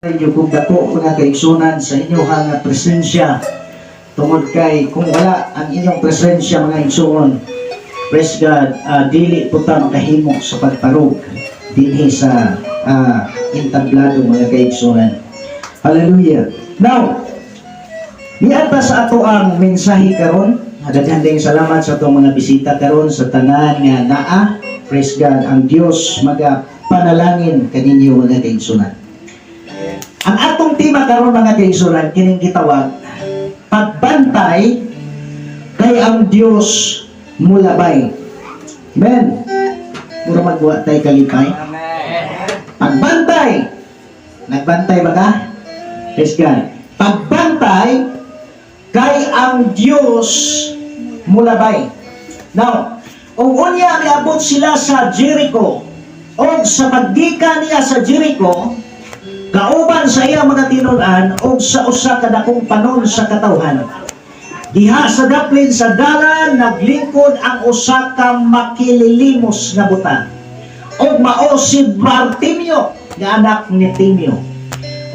Inyo kong dako, mga kaigsunan, sa inyong nga presensya, tungod kay kung wala ang inyong presensya, mga igsuon, praise God, dili po ta makahimo sa pagparug dinhi sa entablado, mga kaigsunan. Hallelujah. Now, niadta sa ato ang mensahe karon. Daghan din salamat sa atong mga bisita karon, sa tanan nga naa. Praise God, ang Dios maga panalangin kaninyo, mga kaigsunan. Ang atong tema karon, mga kaigsunan, kining gitawag "Pagbantay kay ang Dios mulabay." Amen. Mura magwa tay kalipay. Pagbantay. Nagbantay ba ka? Praise God. Pagbantay kay ang Dios mulabay. Now, ug unya miabot sila sa Jericho. Og sa paggikan niya sa Jericho, kauban sa iya mga tinunan og sa usa ka dakong panon sa katawhan. Diha sa daplin sa dalan naglingkod ang usa ka makililimos nga buta. Og mao si Bartimeo nga anak ni Timeo.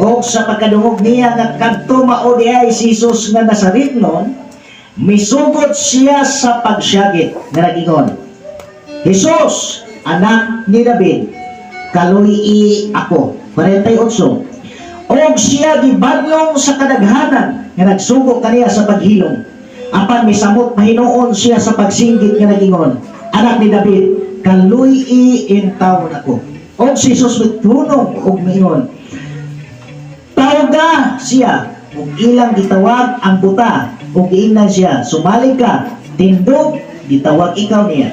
Og sa pagkadungog niya nga kadto mao diay si Jesus nga Nazaretnon, misugod siya sa pagsyagit nga nagingon, "Jesus, anak ni David, kaluy ako." 48. Og siya gibadlong sa kadaghanan nga nagsugo kaniya sa paghilom. Apan misamot mahinuon siya sa pagsinggit nga nagingon, "Anak ni David, kaluy intawon ako." Og si Jesus mitunong og miingon, "Tawga siya." Ug ilang gitawag ang buta ug giingnan siya, "Sumalig ka, tindog, gitawag ikaw niya."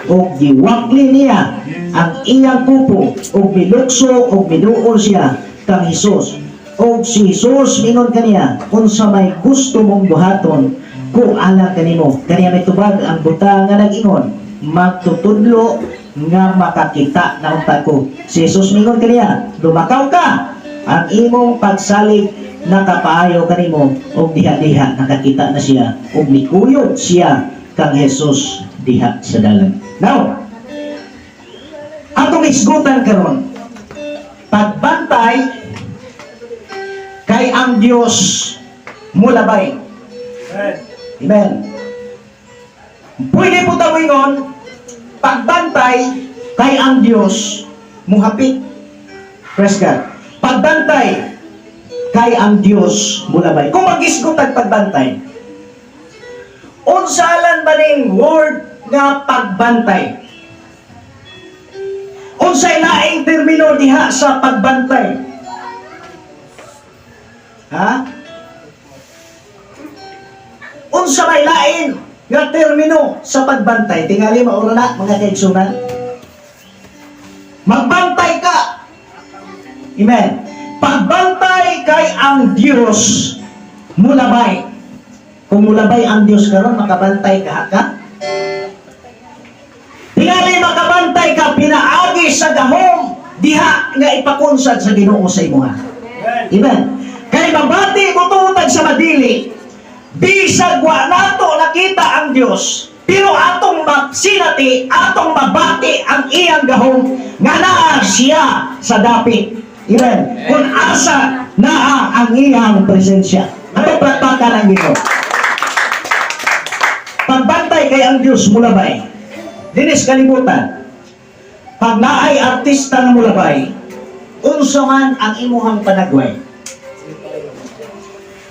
Ug giwakli niya ang iyang kupo ug milukso ug miduol siya kang Hesus. Og si Jesus mingon kaniya, "Unsa may gusto mong buhaton ko alang kanimo?" Kaniya may tubag ang buta nga nag-ingon, "Magtutudlo, nga makakita na unta ko." Si Jesus mingon kaniya, "Lumakaw ka, ang imong pagsalig nakapaayo kanimo." Og diha-diha nakakita na siya ug mikuyog siya kang Jesus diha sa dalan. Now, atong isgutan karon, pagbantay kay ang Dios mulabay. Amen. Pwede po ta moingon, pagbantay kay ang Dios muhapit. Praise God. Pagbantay kay ang Dios mulabay. Kung magisgot ang pagbantay, unsalan ba ning word nga pagbantay? Unsay laing termino diha sa pagbantay? Ha? Unsa may lain nga termino sa pagbantay? Tingali maura na, mga kaigsunan. Magbantay ka. Amen. Pagbantay kay ang Dios mulabay. Kung mulabay ang Dios karon, makabantay ka ka? Tingali makabantay ka pinaagi sa gahom diha nga ipakonsad sa Ginoo sa imuha. Amen. Kay mabati mo tutag sa madili, bisag wa nato nakita ang Dios, pero atong masinati, atong mabati ang iyang gahom nga naa siya sa dapit. Amen. Kung asa naa ang iyang presensya. Atong palakpakan ang Ginoo. Pagbantay kay ang Dios mulabay. Dinis kalibutan. Pag naay artista nga mulabay, unsa man ang imuhang panagway?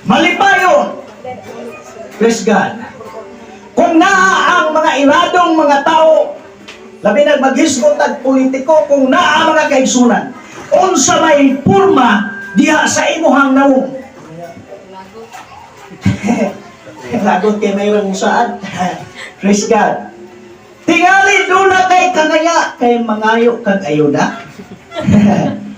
Malipayon. Praise God. Kung naa ang mga iradong mga tao, labi nag maghisgot tag politiko, kung naa, mga kaigsunan, unsa may porma diha sa imuhang nawong? Lagot kay mayroong saan. Praise God. Tingali duna kay kangaya kay mangayo kag ayuda.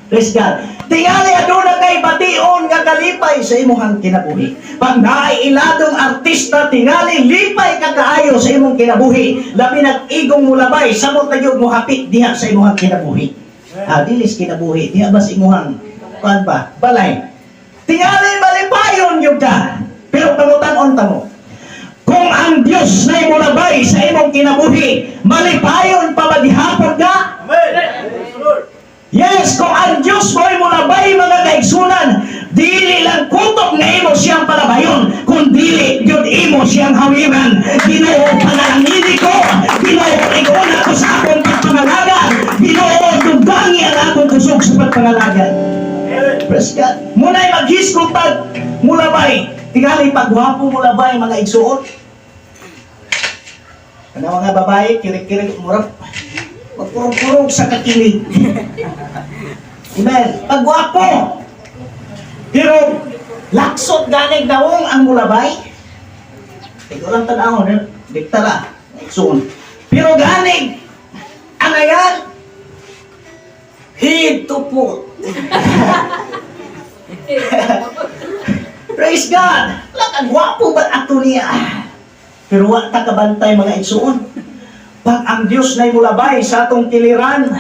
Praise God. Tingali aduna kay bation nga kalipay sa imong kinabuhi. Pag naay iladong artista, tingali lipay ka kaayo sa imong kinabuhi. Labi nag igong mulabay, samot na gyud mohapit diha sa imong kinabuhi. Ah, dilis kinabuhi, diha ba sa imong kuan ba? Balay. Tingali malipayon gyud ka. Pero pangutan-on ta mo, kung ang Dios na mulabay sa imong kinabuhi, malipayon pa ba gihapon ka? Amen. Lord. Yes, kung ang Diyos mo'y mulabay, mga kaigsunan, dili lang kutob nga imo siyang palabayon, kun dili gyud imo siyang hawiran. Ginoo, panalangini ko. Ginoo, lig-ona ko sa akong pagpangalagad. Ginoo, dugangi ang akong kusog sa pagpangalagad. Praise God. Muna'y maghisgot tag mulabay. Tingali pagwapo mulabay, mga igsuon. Kana mga babae, kirik-kirik, murag magkurog-kurog sa kakilig. Amen. Pagwapo. Pero laksot ganig nawong ang mulabay. Tigo lang tan-awon, eh. Diktara. Igsuon. Pero ganig ang ayan, head to foot. Praise God! Lang ang gwapo ba ato niya? Pero wa ta kabantay, mga igsuon. Pag ang Dios na mulabay sa atong kiliran,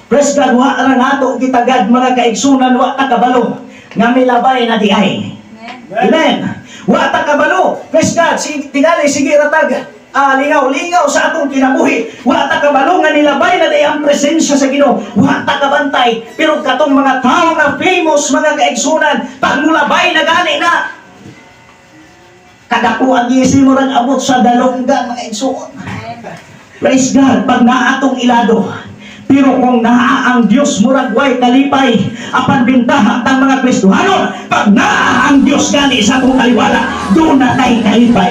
praise God, wa ra nato gitagad, mga kaigsunan, wa ta kabalo nga milabay na di ay. Amen. Wa ta kabalo. Praise God, si tingali sige ratag lingaw-lingaw sa atong kinabuhi. Wa ta kabalo nga nilabay na di ang presensya sa Ginoo. Wa ta kabantay. Pero katong mga tao nga famous, mga kaigsunan, pag mulabay na gani na, kadako ang ngisi mo rang abot sa dalonggan, mga igsuon. Praise God, pag naa atong ilado. Pero kung naa ang Dios, murag way kalipay. Apan bintaha tang mga Kristohanon, pag naa ang Dios gani sa atong kaliwala, duna tay kalipay.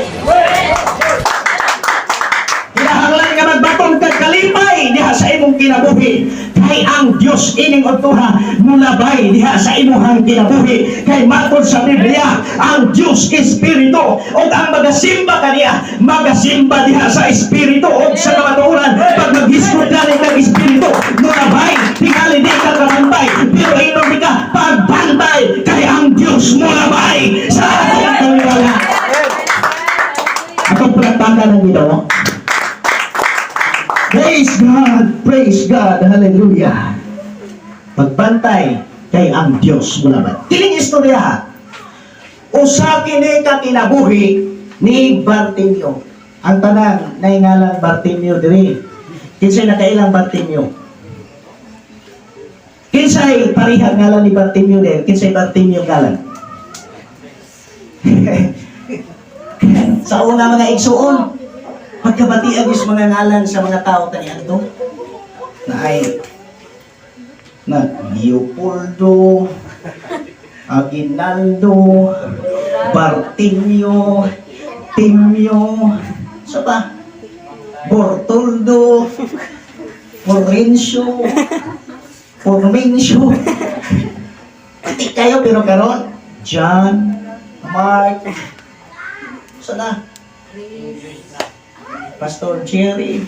Kinahanglan nga magbaton kag kalipay diha sa imong kinabuhi. Kay ang Dios ining udtoha mulabay diha sa imong kinabuhi. Kay matod sa Biblia, ang Dios espiritu ug ang magasimba kaniya, magasimba diha sa espiritu ug sa kamatuoran. Pag maghisgot ka kag espiritu, mulabay, tingali di ka kabantay, pero inom di ka pagbantay kay ang Dios mulabay sa atong kaliwala. Atong palakpakan ng Ginoo. Praise God, praise God, hallelujah. Pagbantay kay ang Diyos mulabay. Kining istorya ha. Usa kini ka kinabuhi ni Bartimeo. Ang tanan naingalan Bartimeo diri. Kinsay nakailang Bartimeo? Kinsay parihang ngalan ni Bartimeo diri? Kinsay Bartimeo ngalan? Sa una, mga igsuon, pagkabatian is mga ngalan sa mga tao kaniadto na ay na Leopoldo, Aguinaldo, Bartimeo, Timeo, sa pa? Bortoldo, Florencio, Formencio. Pati kayo pero karon John, Mark, sana? Pastor Jerry.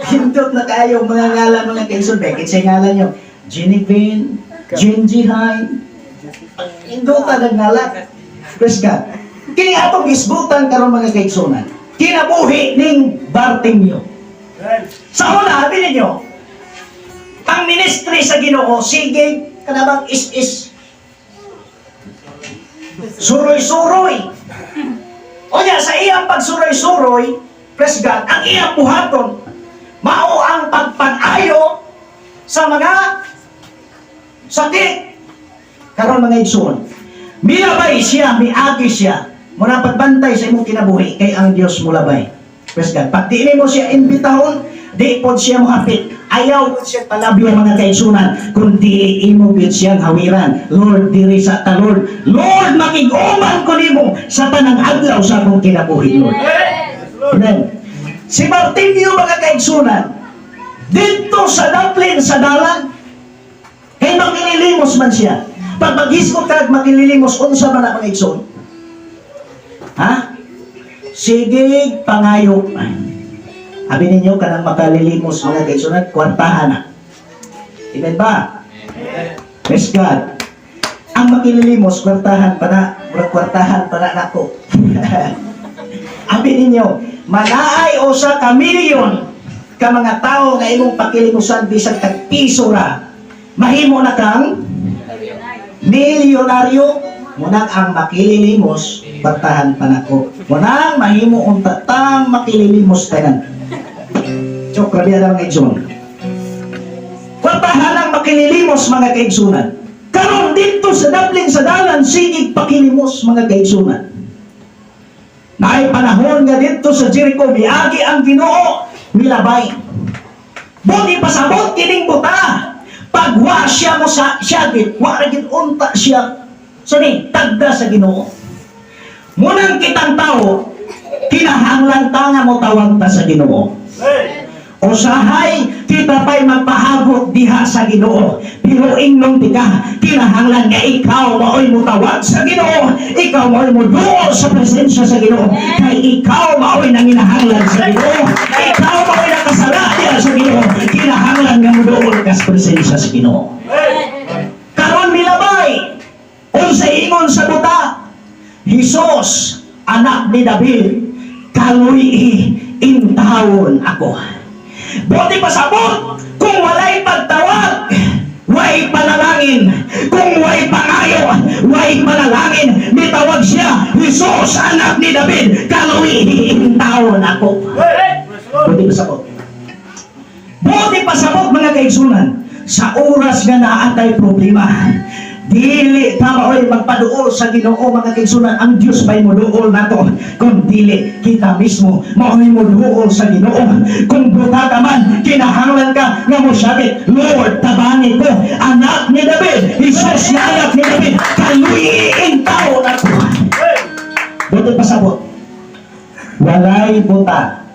Hindot na kayo mga ngalan, mga kaigsoon. Bakit sa ngalan nyo? Genevieve, Genji Hein. Hindot na ngalan. Praise God. Kini atong gisgutan karon, mga kaigsunan. Kinabuhi ning Bartimeo. Sa una, abi ninyo, ang ministry sa Ginoo, sige, kanabang is-is. Suroy-suroy. O niya, sa iyang pagsuroy-suroy, praise God, ang iyang buhaton, mao ang pagpag-ayo sa mga sakit. Karon, mga igsoon, milabay siya, miagi siya, muna pagbantay sa imong kinabuhi, kay ang Dios mulabay. Praise God. Pag di mo siya imbitahon, di pod siya mohapit. Ayaw pod siya palabyo, mga kaigsunan, kung dili imo gyud siyang hawiran. Lord, diri sa ta, Lord. Lord, makig-uman ko nimo sa tanang adlaw sa akong kinabuhi, Lord. Amen. Si Bartimeo, mga kaigsunan, dito sa daplin sa dalan, kay makililimos man siya. Pag maghisgot ka at makililimos, unsa man na, mga igsoon? Ha? Sige, pangayo. Abi ninyo, kanang makalilimos, mga kaigsunan, kwartahan na. Amen ba? Praise God. Ang makililimos, kwartahan pa na. Murag kwartahan pa na nako. Abi ninyo, manaay usa ka milyon ka mga tao nga imong pakilimusan bisag tag piso ra. Mahimo na kang milyonaryo. Munang ang makililimos, kwartahan pa nako. Munang mahimo unta tang makililimos tanan. Chok, grabe na mga igsoon. Puwertahan ang makinilimos, mga kaigsunan. Karon dito sa Dublin, sa dalan, sigig pakilimos, mga kaigsunan. Naay panahon nga dito sa Jericho, miagi ang Ginoo, milabay. Buti pasabot kining buta. Pag wa siya mo sa siyagit, wa ra gid unta siya. So ni tagda sa Ginoo. Munang kitang tao, kinahanglan ta nga mo tawag ta sa Ginoo. Usahay, kita pa'y magpahagot diha sa Ginoo. Pero ingnon tika, kinahanglan nga ikaw mao'y mutawag sa Ginoo. Ikaw mao'y muduol sa presensya sa Ginoo. Kay ikaw mao'y nanginahanglan sa Ginoo. Ikaw mao'y nakasala diha sa Ginoo. Kinahanglan nga muduol ka sa presensya sa Ginoo. Karon milabay, unsa ingon sa buta? "Jesus, anak ni David, kaluy intawon ako." Buti pasabot, kung walay pagtawag, way panalangin. Kung way pangayo, way panalangin. Mitawag siya, "Jesus, anak ni David, kaluy intawon ako." Buti pasabot. Buti pasabot, mga kaigsunan, sa oras nga naa tay problema, dili ta mao'y magpaduol sa Ginoo, mga kaigsunan, ang Dios may moduol nato. Kung dili kita mismo mao'y moduol sa Ginoo. Kung buta ka man, kinahanglan ka nga mosyagit, "Lord, tabangi ko, anak ni David, Jesus nga anak ni David, kaluy intawon ako." Buti pasabot. Walay buta.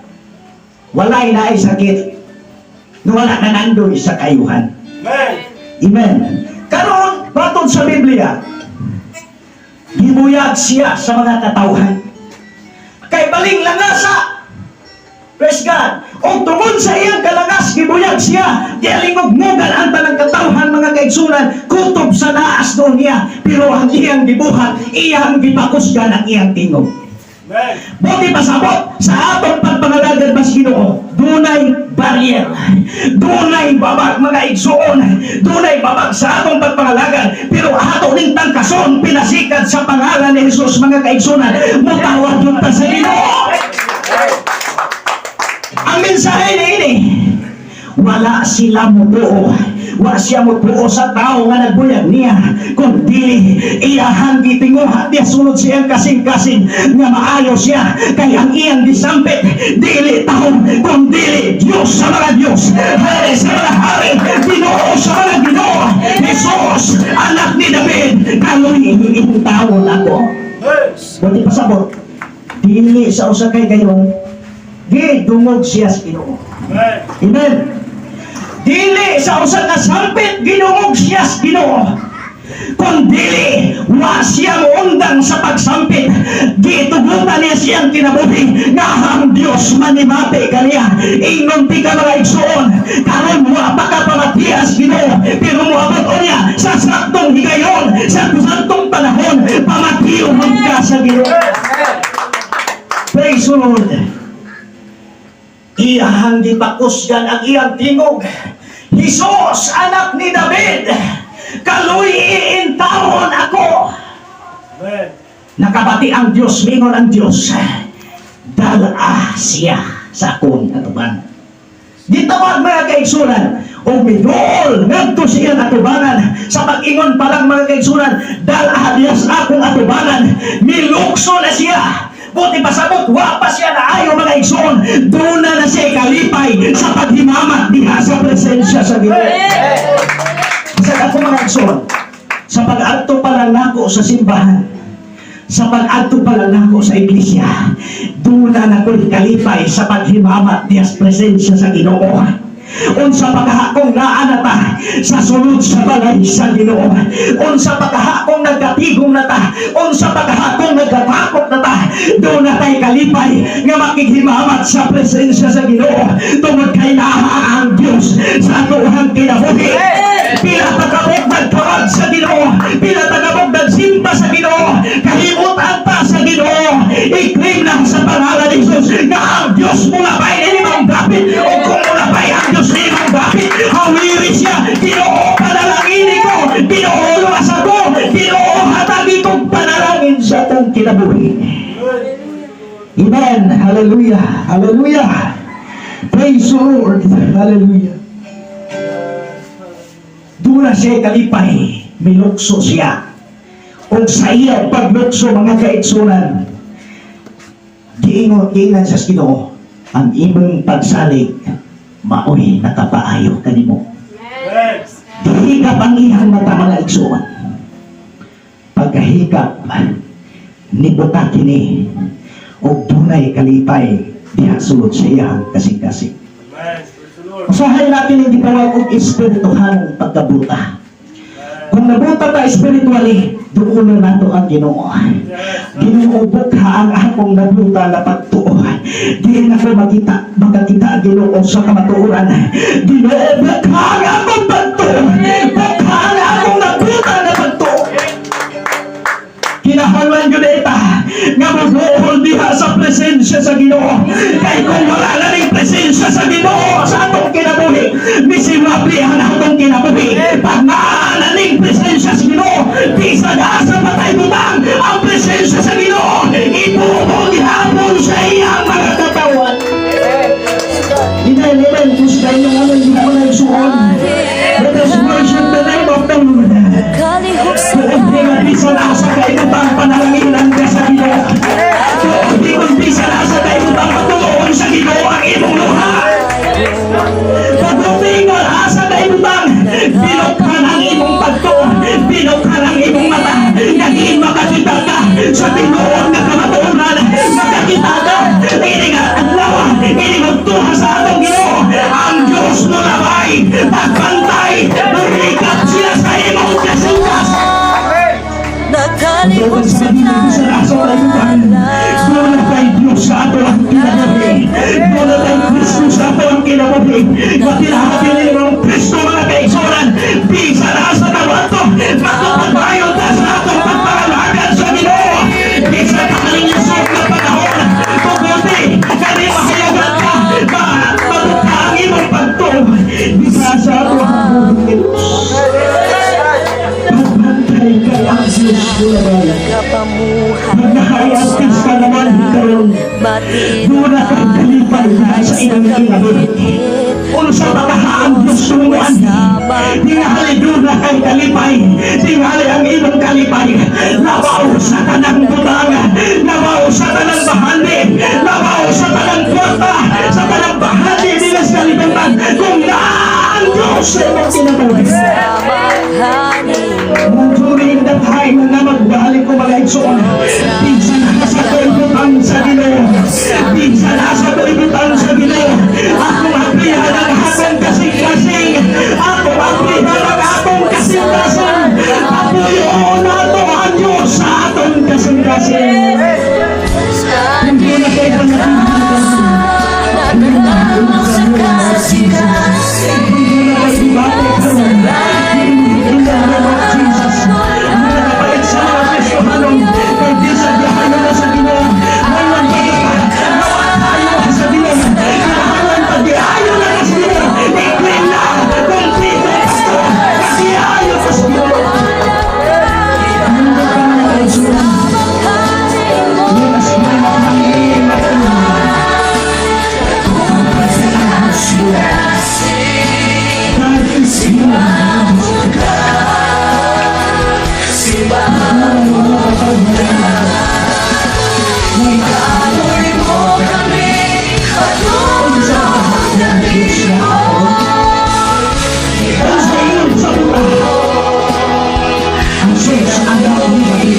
Walay naay sakit. Wala na nandoy sa kayuhan. Amen. Karon, matod sa Biblia, gibuyag siya sa mga katawhan. Kay baling langasa. Praise God. O tungod sa iyang kalangas, gibuyag siya. Gialingog-ngugan ang tanang katawhan, mga kaigsunan, kutob sa naas doon niya. Pero ang iyang gibuhat, iyang gipakusgan ang iyang tingog. Buti pasabot, sa atong pagpangalagad mas Ginoo, dunay barrier, dunay babag, mga igsoon, dunay babag sa atong pagpangalagad, pero ato ning tangkason pinasikat sa pangalan ni Jesus, mga kaigsunan, mutawag yun ta sa Ginoo. Ang mensahe ni ini, wala sila mutuo. Wa siya mutuo sa tao nga nagbuyag niya. Kung dili, iyahang gitinguha diya sunod siyang kasing-kasing nga maayo siya. Kay ang iyang gisampit, dili tao, kung dili Diyos sa mga Diyos, Hari sa mga hari, Ginoo sa mga Ginoo. "Jesus, anak ni David, kaluy intawon ako." Buti pasabot, dili sa usa kay gayon, gidungog siya sa Ginoo. Amen. Dili sa usa ka sampit ginungog siya sa Ginoo. Kung dili, wa siya moundang sa pagsampit. Gitugutan niya siyang kinabuhi nga ang Diyos manimati kaniya. Ingon ti ka, mga igsoon, karon wa pa ka pamatias Ginoo, pero moabot niya sa saktong higayon, sa saktong panahon, pamatiyon ka sa Ginoo. Praise the Lord. Iyahang gipakusgan ang iyang tingog. "Jesus, anak ni David, kaluy intawon ako." Nakabati ang Diyos, mingon ang Diyos, "Dala siya sa akong atubang." Gitawag, mga kaigsunan, o miduol ngadto sa iyang atubangan. Sa pag-ingon pa lang, mga kaigsunan, "Dala diya sa akong atubangan," milukso na siya. Buti pasabot, wa pa siya na ayo, mga igsoon. Doon na na siya kalipay sa paghimamat diha sa presensya sa Ginoo. Sa ako, mga igsoon, sa pag-adto pa lang nako sa simbahan, sa pag-adto pa lang nako sa iglesia, doon na nako'y kalipay sa paghimamat diha sa presensya sa Ginoo. Unsa pa kaha kung naa na ta sa sulod sa balay sa Ginoo? Unsa pa kaha kung nagkatigom na ta? Unsa pa kaha kung nagkatakot na ta? Doon na tay kalipay nga makighimamat sa presensya sa Ginoo tungod kay naa ang Dios sa atuang kinabuhi. Pila ta kabuk nagtawag sa Ginoo, pila ta kabuk nagsimba sa Ginoo, kahimutan ta sa Ginoo. I-claim na sa pangalan ni Jesus nga ang Dios mulabay ni imong dapit, o kung mulabay ang Dios ni imong dapit, hawiri siya. "Ginoo, panalangin ko. Ginoo, luwas ako. Ginoo, hatagi kong panalangin sa atong kinabuhi." Amen. Hallelujah. Hallelujah. Praise the Lord. Hallelujah. Duna siya kalipay, milukso siya. Ug sa iya paglukso, mga kaigsunan, giingon giingnan sa Ginoo, "Ang imong pagsalig maoy nakapaayo kanimo." Gihikap ang iyang mata, mga igsuon. Pagkahikap, nibuka kini og dunay kalipay diha sulod sa iyang kasing-kasing. Usahay natin ang gitawag og espirituhanong pagkabuta. Kung nabuta ta spiritually, duolon nato ang Ginoo. "Ginoo, bukha ang akong nabuta na pagtuo. Di na ko makakita, Ginoo, sa kamatuoran. Ginoo, bukha ang akong pagtuo. Bukha ang akong nabuta na pagtuo." Kinahanglan gyud ita nga moduol diha sa presensya sa Ginoo. Kay kung wala na ning presensya sa Ginoo sa atong kinabuhi, miserable ang atong kinabuhi. Pag naa na ning presensya sa Ginoo, bisan asa pa tay butang, ang presensya sa Ginoo ibubo gihapon sa iyang mga katawan. Amen, amen. Kusga inyong ano, hindi ko na igsuon. Let us worship the name of the Lord. Kalihok sa Tuod nga bisan asa ka ibutang, panalanginan ka sa Ginoo. Tuod kung bisan asa ka ibutang, patuloon sa Ginoo ang imong luha. Pagdating nga asa ka ibutang, binukhan ang imong pagtuo, binukhan ang imong mata, naging makakita ka sa tinuod nga kamatuoran, makakita ka ini nga adlaw, ini magtuha sa atong Ginoo. Ang Diyos molabay, pagbantay, muhikap siya sa imong kasing-kasing. Nakalihok sa Duna kay Diyos sa ato ang kinabuhi. Duna kay Kristo sa ato ang kinabuhi. Matinahati ni ng Kristo, mga kaigsunan. Bisan asa ta moadto, matupad ta sa atong pagpangalagan sa Ginoo. Bisan kakalingusok na panahon, tuguti, kani mahayagan ka, mabuka ang imong pagtuo. Bisan sa ato ang buhi ni Diyos. Pagbantay kay ang Diyos molabay. Kapamuhay. Magnahay artista naman karon. Duna kay kalipay sa inyong kinabuhi. Unsa ba kaha ang Diyos tumuan? Tingali duna kay kalipay. Tingali ang imong kalipay labaw sa tanang butang, labaw sa tanang bahandi, labaw sa tanang kwarta, sa tanang bahandi nila sa kalibutan. Kung naa ang Diyos sa imong kinabuhi. During that time na magbalik ko, mga igsoon, bisan asa ko ibutang sa Ginoo, bisan asa ko ibutang sa Ginoo, akong ablihan ang akong kasing-kasing, akong ablihan ang akong kasing-kasing. Apuyon nato ang Diyos sa atong kasing-kasing. Hindi na kayo Nakalihok sa kasing-kasing. Hindi na kayo debate karon. In the name of Jesus. Mga kapait sa mga Kristohanon, kay di sa biyahayon na sa Ginoo. Ngayon pa ka, nawa tayo sa Ginoo. Kinahanglan pa diayo na ka sa Ginoo. I-claim na, kumplito pasto, kadiayo ka sa Ginoo. Ano ba ka, mga kaigsunan? Let us bring up the name of the Lord. God is here. Ituloy mo kami patulong na Ang sa ingon sa buta, ang Diyos ang ni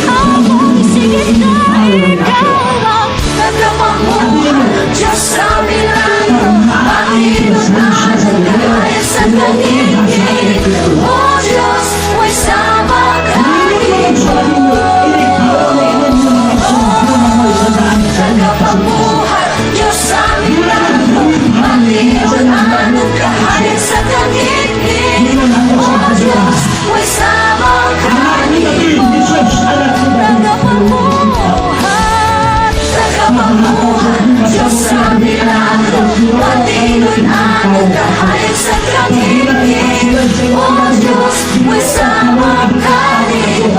Habang sige na ikaw ang tagapamuhay, Diyos sa milagro, patinunaan kahit sa kalingin. O Diyos, may sama kanimo. Tagapamuhay, Diyos sa milagro, patinunaan kahit sa kalingin. O Diyos, may sama kanimo. Tagapamuhay, tagapamuhay, Diyos sa milagro, patinunaan kahit sa kalingin. O Diyos, may sama kanimo.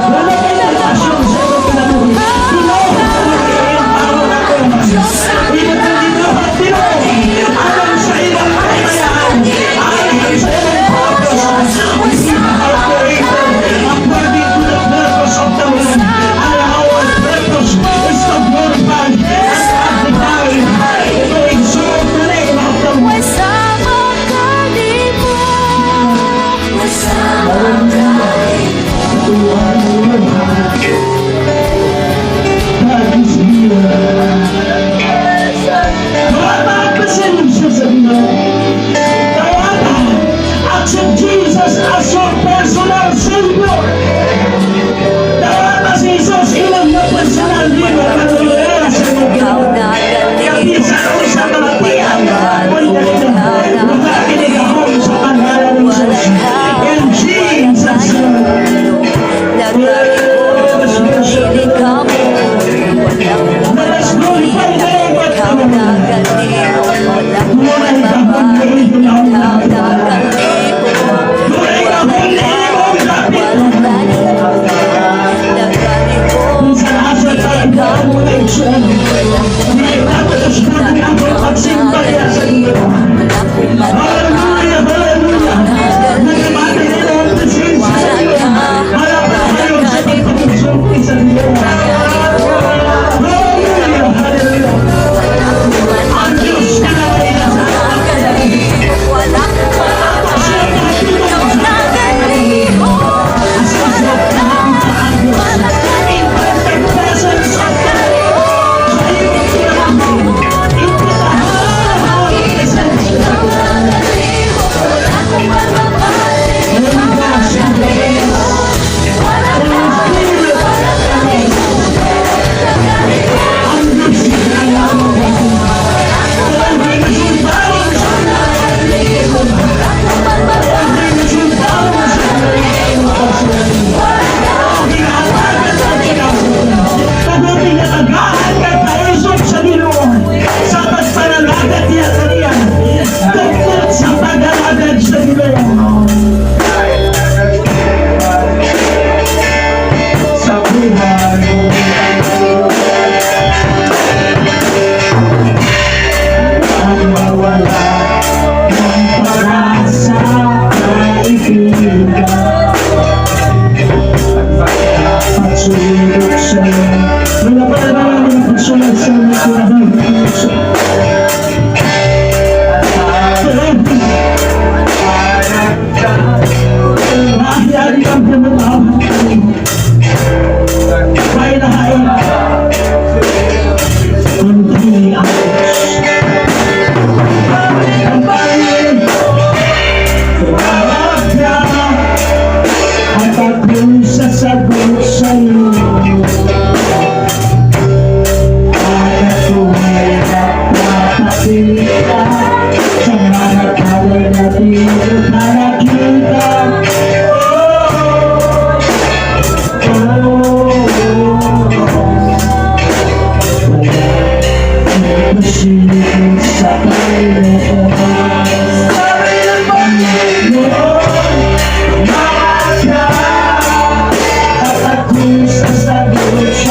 Wala kayong relasyon sa imong kinabuhi. Ginoo, i-empower nato. Imong gibuhat, Ginoo. Ayon sa imong kahimayaan, ayon sa imong purpose.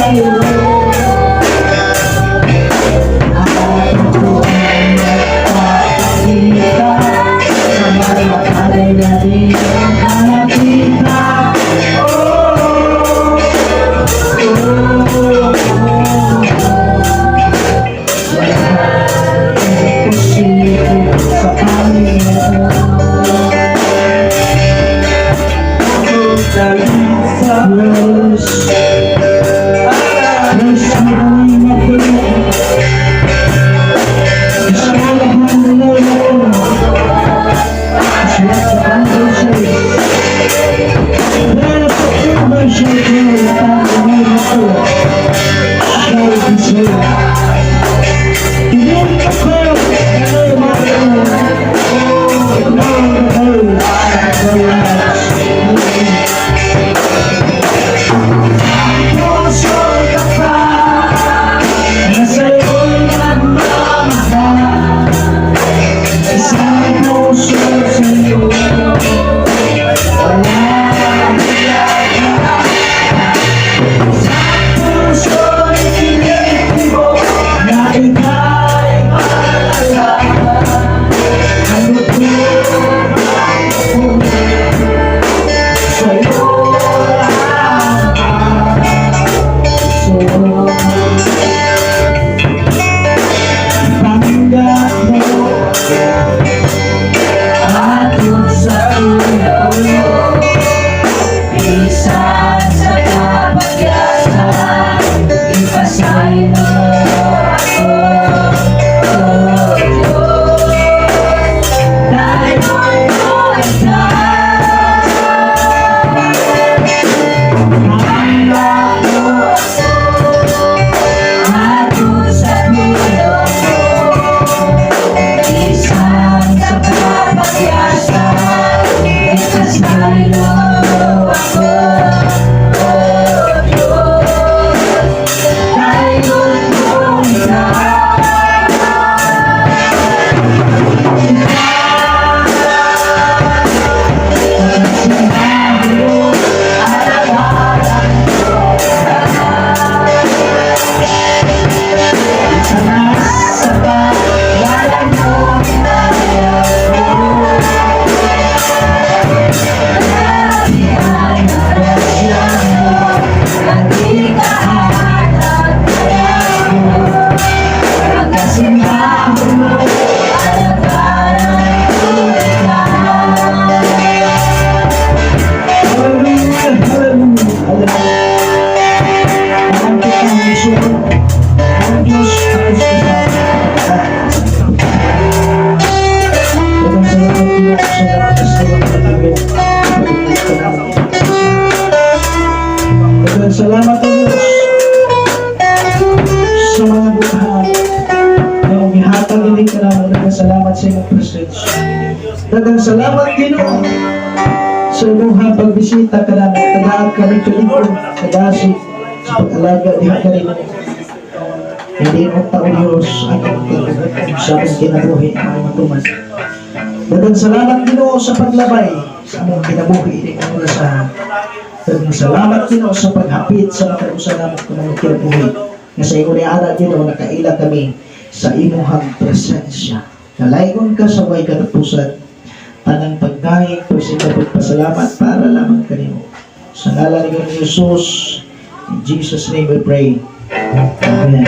sa'yo. Ako ay nagpapakita sa mga bagay na di nakita. Oh. Walang imposible sa Panginoon. Yes. Praise the name of the Lord. Just call upon the name of the Lord. It's what the Bible says. Whosoever shall call upon the name of the Lord shall be saved. You need to call the name of the Lord. Oh, Lord, oh, the lives. Puso ka pa na sa'yo'y nagmamahal. Isang puso sa'yo. Walang Isang puso'y tinitibok na ika'y mahalaga. Ano po ang sa'yo lamang. Sa'yo. Bangga mo Atong sa ulo, bisan sa kapagyasa, ipasaylo ako, O Diyos. Dayon mo ikaw. Bangga mo Atong sa ulo, bisan sa kapagyasa, ipasaylo ako, O Diyos. Dayon mo ikaw. Sinabi mo, alagaran ko ka. Sa pangalan mo, ako. Grabe ang grasya mo, at di kahanap-hanap. Pagkasimbahan mo, alagaran ko ikaw. Hallelujah, hallelujah, hallelujah. Ang kitang isuot, ang Diyos ang isuot. Daghang salamat, Ginoo, sa lakas ng mga pag-ibig. Daghang salamat, O Diyos, sa mga butang na gihatag ini kanamo. Daghang salamat sa imong presensya. Daghang salamat, Ginoo, sa imong pagbisita kanamo. Tagaan kami kalig-on, kadasig sa pag-alaga diha kanimo. Hindi mo ta, O Diyos, ang imong sa among kinabuhi ang matuman. Daghang salamat, Ginoo, sa paglabay sa among kinabuhi ini orasan. Daghang salamat, Ginoo, sa paghapit sa mga usa namo mga kinabuhi. Nga sa ingon ni ana, Ginoo, nakaila kami sa imuhang presensya. Dalaygon ka sa way katapusan. Tanang pagdahig, pagsinta, pagpasalamat para lamang kanimo. Sa ngalan ni Ginoong Jesus, in Jesus' name we pray. Amen.